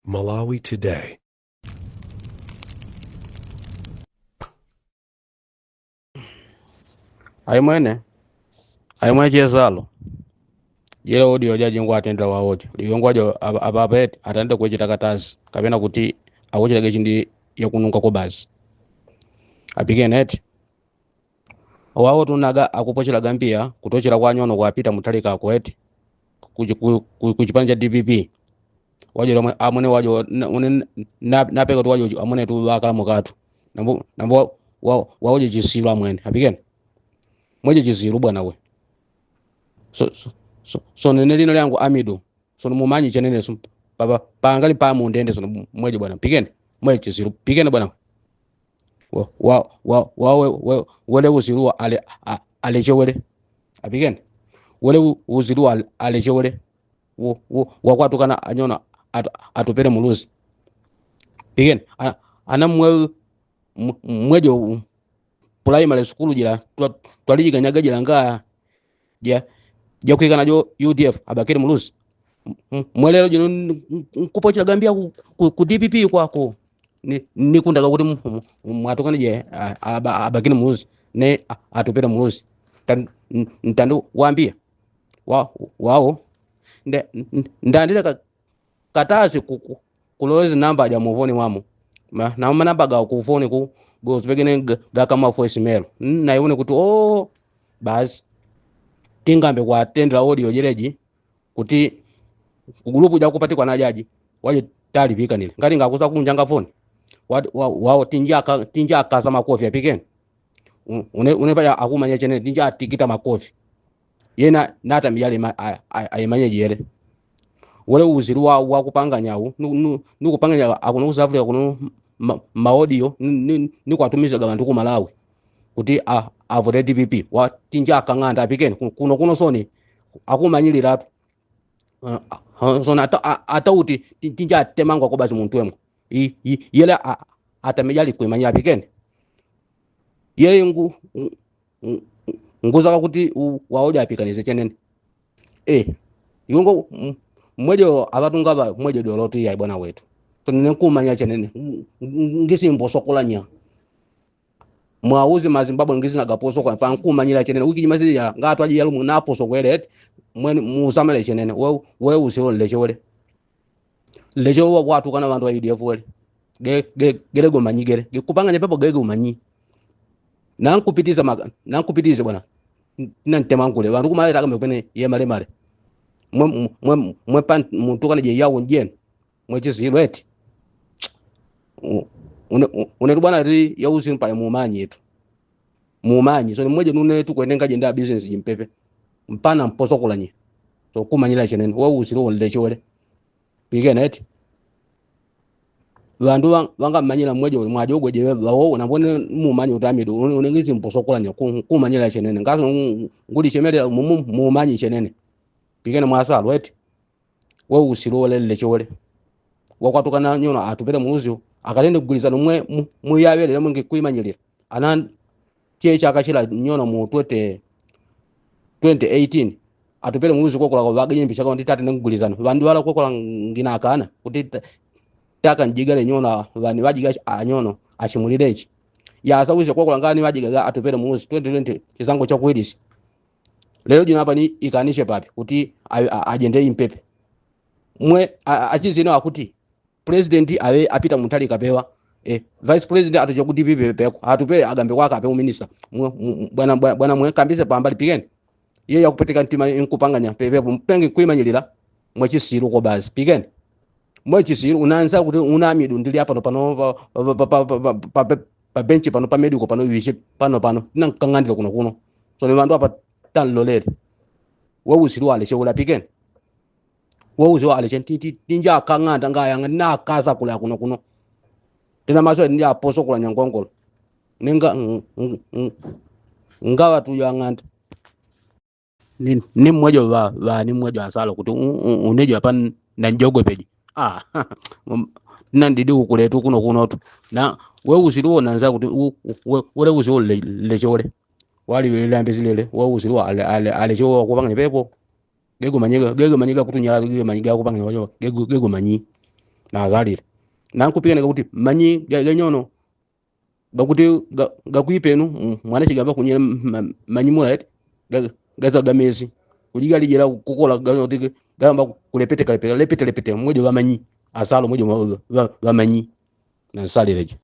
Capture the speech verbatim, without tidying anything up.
Malawi Today. Aimwene, aimwene chesalo. Jile odi oja jingwatendela waoja, ligongwajo apapeti atandile kwechita katasi kapena kuti akuchilage chindi yakununga kobasi. Apikene eti, wao tunaga akupochelaga mpiya kutochela kwanyono kwapita mutalika akweti kuchipani cha dpp. Wajole amwene wajo napeka tu wajo amwene tu wakala mukatu. Nambo waoje chisilu amwene apikene. Mweje chisilu bwana we. So nene lino lyangu amidu. Sono mumanyi chenene sono pangali pamundende sono mweje bwana pikene. Mweje chisilu pikene bwana. Wele usilu alechewele apikene. Wele usilu alechewele. Wakwatukana anyona atupele mulusi pikene. Ana mweje pulaimale sukulu jila twalijiganyaga jila nga jakwikana jo udf abakile mulusi. Mwelelo jino nkupochela gambia ku dpp kwako. Nikundaga kuti mwatukane je abakile mulusi ne atupele mulusi. Ntandi wambia wao ndandile katasi kulolezi namba ja mufoni mwamo. Namba ga kufoni ku gosipegene gakama foisi melo naiwone kuti oo. Basi tingambe kwatendela odio jeleji kuti kugulupu jakupatikwa najaji waje talipikanile ngali ngakusa kunjanga foni. Wao tinjakasa makofi apikene. Une paja akumanya chenene tinjatikita makofi. Yena nata mijali aimanye jele. Wele usilu wakupanganya au nikupanganya akuno kusafulika kuno maodio nikwatumisaga ŵantu kumalawi kuti avote dpp watinja akang'anda apikeni kuno kuno soni. Akumanyililatu soni atauti tinja atemangwa kobasi muntwemwa. Yele atamejali kwimanyila apikeni. Yele ngusaka kuti waoja apikanise chenene. Iwe ngo mwejo aŵatunga ŵa mwejo dolotu iyai bwana wetu. Tonene nkumanya chenene. Ngisimbosokolanya mwauzi mazimbabwe ngisinagaposokola pankumanyila chenene wiki jimasiya ngatwaji yalumu naposokwele eti. Mweni musamale chenene. Weusilo nlechewele. Lecho watukana ŵandu ŵa udf wele. Gele gomanyi gele gekupanganya pepo gege umanyi. Nankupitise bwana. Tinantemangule ŵandu kumaletaga mepene yemalemale. Mwe pa mutukana jeyau njenu. Mwe chisilwe eti. Unetu bwana ti yausilu mpaya mumanyi etu. Mumanyi soni mweje nune tukwenenga jenda bisinesi jimpepe. Mpana mposokolanye. So kumanyila chenene wausilu wonlecho wele. Pikene eti ŵandu ŵangammanyila mmwejo mwajo ugweje ŵawo nambone mumanyi utamidu. Unengisi mposokolanya kumanyila chenene ngaso ngulichemelela mumu mumanyi chenene. Pikene mwasalwe eti wausilu wole nlecho wole. Wakwatukana nyono atupele mulusi. Akalende kugulizana mwe muyaŵelele mwe ngikwimanyilila. Ana cheche akachila nyono mu twenty twenty eighteen. Atupele mulusi kwekola ŵagajimbishaka kuti tate nengugulizana ŵandu ŵala kwekola nginakana kuti taka njigale nyono ŵani ŵajiga anyono achimulilenji. Yasawisye kwekola ngani ŵajigaga atupele mulusi twenty twenty chisango chakwilisi. Lelo jino apa ni ikanishe papi kuti ajende impepe. Mwe achisino akuti pulesidenti aŵe apita mutalika peŵa. Vice pulesidenti atuche kuti pipi peko atupe agambe kwaka ape uminista. Bwana mwe kambise pambali pikeni. Iye yakupeteka ntima nkupanganya pepepo mpengi kwimanyilila. Mwe chisilu kobasi pikeni. Mwe chisilu unansa kuti unamidu ndili apano pano pa benchi pano pa medical pano iwiche pano pano tinankang'andile kuno kuno. Soni ŵandu apa tanlolele. Weusilu waleche ula pikeni. Weusilu waleche tinja akang'anda ngayang'a tinakasa kula kuno kuno. Tinamaswe tinja aposo kula nyangongolo. Ninga ngaŵa tujo ang'anda. Ni mmwejo ŵa ni mmwejo asalo kuti unejo apa nanjogwepeji. Nandidi ukuletu kuno kunotu. Na weusilu wonansa kuti wele usilu leche ule. Waliwilile ambesi lele weusilu aleche wakupang'anya pepo. Gegumanyi gakutunyala gegumanyi gakupange wajo. Gegumanyi. Nagalile nankupikane gakuti manyi ganyono gakuti gakwipenu mwana chigamba kunyela manyi mula eti gaza gamesi kuligalijela kukola ganoti gamba kulepete kalepete lepete lepete mwejo gamanyi asalo mwejo gamanyi. Nansalile jo.